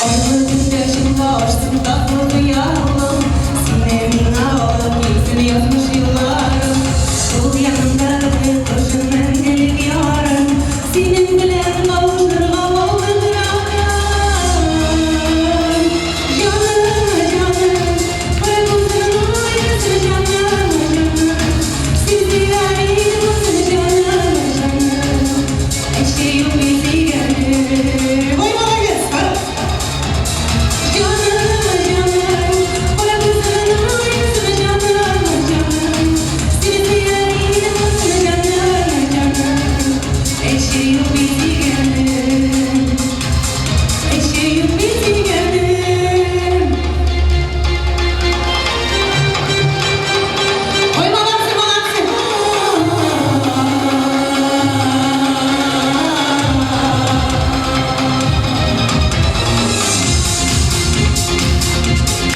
Айлы төндә чынга ашсын татлы хыялым, Сине миңа алып килсен язмыш юлларым. Шул янымдагы кошым мәңгелек ярым, Синең белән кавышырга балдыграк. Җаным, җаным, кара күзең аерсын, җаным, җаным, Син сөяр идең җаным, җаным, Әче юк бит дигәнем. Ой, молодец! Җаным, җаным, кара күзең аерсын, җаным, җаным, Сине сөяр идем, җаным, җаным, Әче юк бит дигәнем. Әче юк бит дигәнем. Ой, молодцы, молодцы!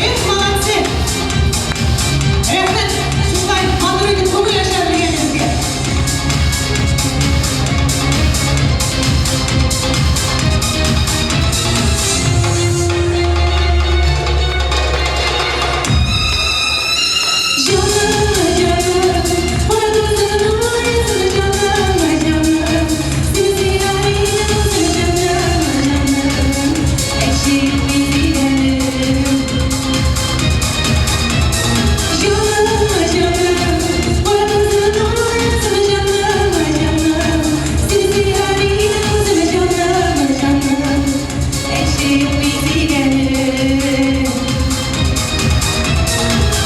Эх, молодцы! Рәхмәт, шулай матур итеп күңел ача белгәнегезгә. Җаным, җаным, кара күзең аерсын, җаным, җаным, Сине сөяр идем, җаным, җаным, Әче юк бит дигәнем. Җаным, җаным, кара күзең аерсын, җаным, җаным, Сине сөяр идем, җаным, җаным, Әче юк бит дигәнем.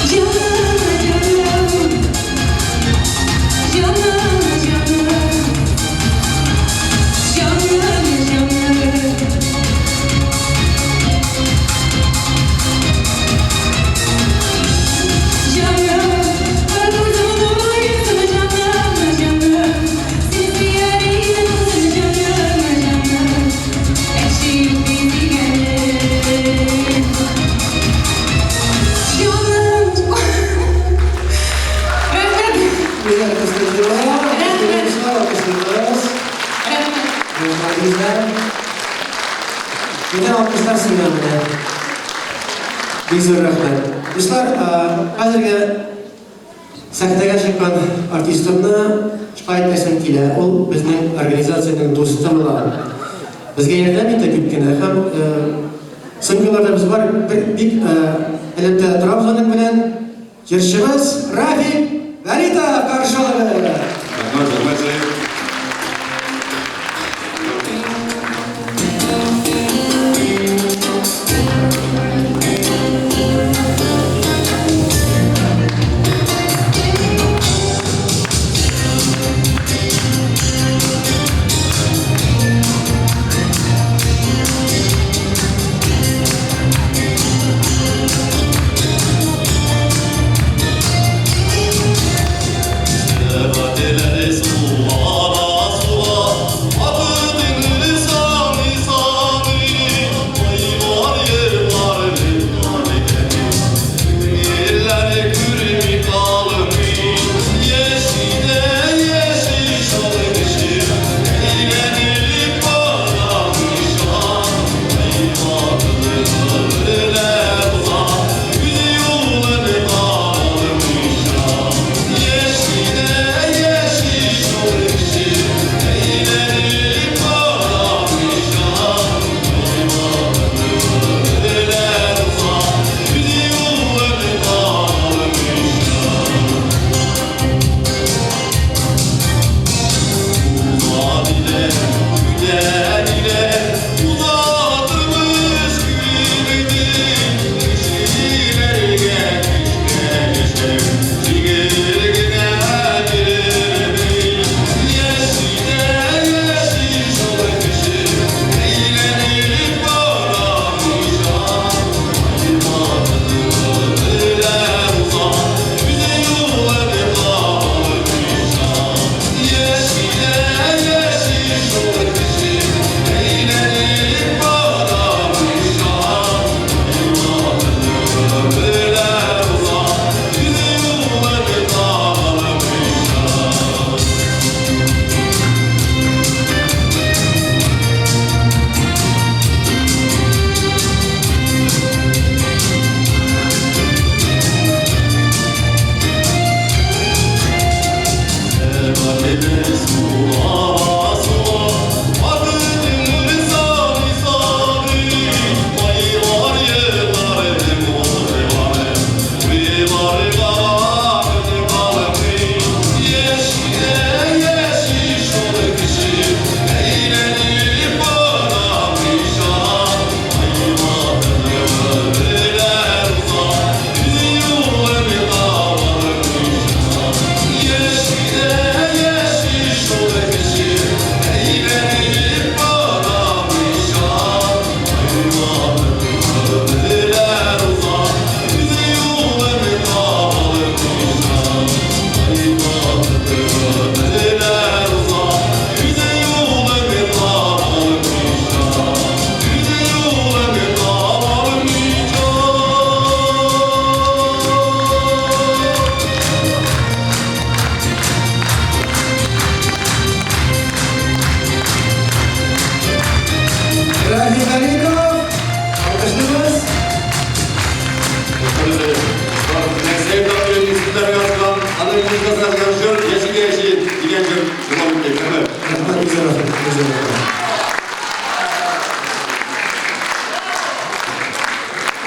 Җаным, җаным, җаным, җаным, җаным, җаным. Җаным, кара күзең аерсын, җаным, җаным, Сине сөяр идем, җаным, җаным, Әче юк бит дигәнем. Җаным. Рәхмәт. Гүзәл Хөснетдинова, Рәхмәт. Алкышлыйбыз. Рәхмәт. Гүзәл. Миннән алкышлар синнән менә. Бик зур рәхмәт. Дуслар, хәзерге сәхнәгә чыккан артистымны шулай әйтәсем килә. Ул безнең организациянең дусты була. Безгә ярдәм итә күп кенә һәм соңгы елларда без бар бер бик элемтәдә торабыз аның белән. Җырчыбыз Рафик Вәлитов, каршы алыгыз. Рәхмәт, рәхмәт, Зәет.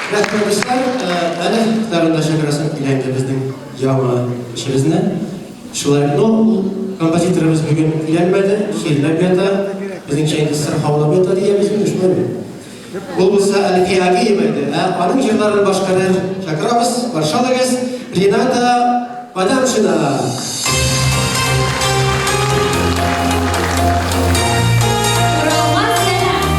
Рәхмәт, дуслар. Әле тагын да чакырасым килә инде безнең яңа эшебезне. Шулай, но ул композиторыбыз бүген өйләнмәде, чирләп ята. Безнеңчә инде сырхаулап ята диябез инде, шулай бит? Ул булса Әлфия Агеева иде. Ә аның җырларын башкарыр чакырабыз, каршы алыгыз, Рената Бадамшина! Уралга сәлам!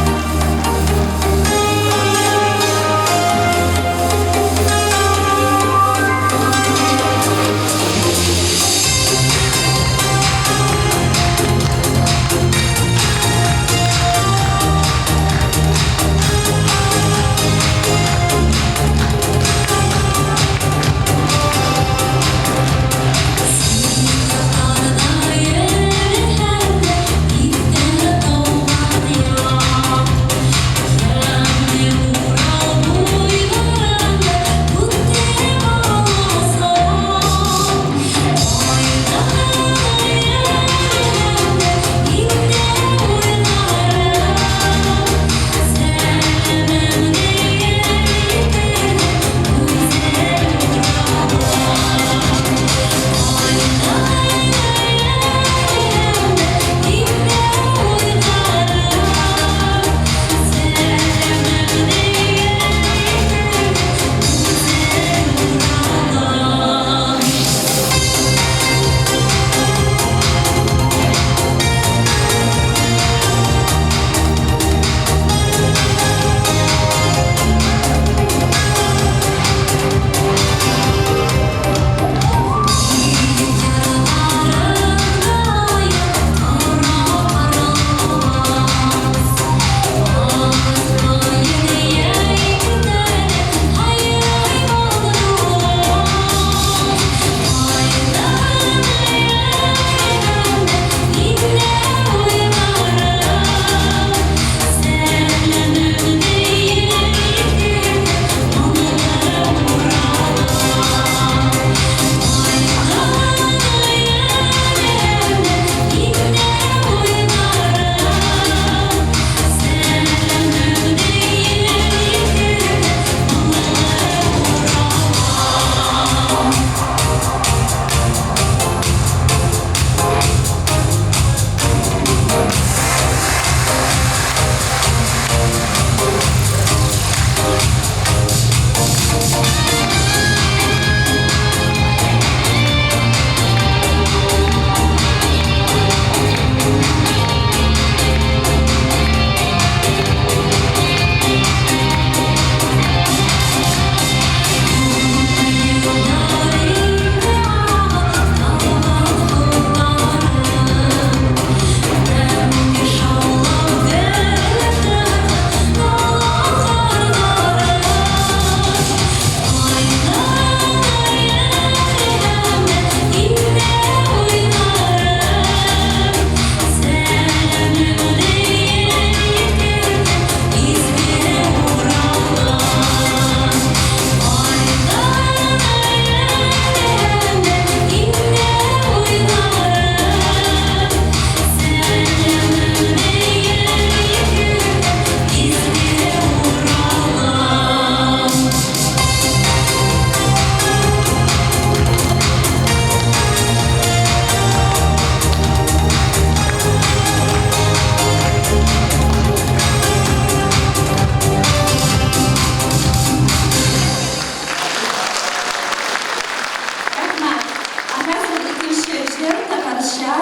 Рәхмәт. Ә хәзер икенче җыр татарча.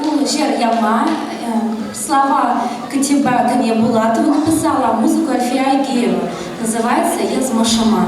Ул җыр яңа. Слова Катиба Киньябулатова написала, а музыку Альфия Агеева. Называется Язмышыма.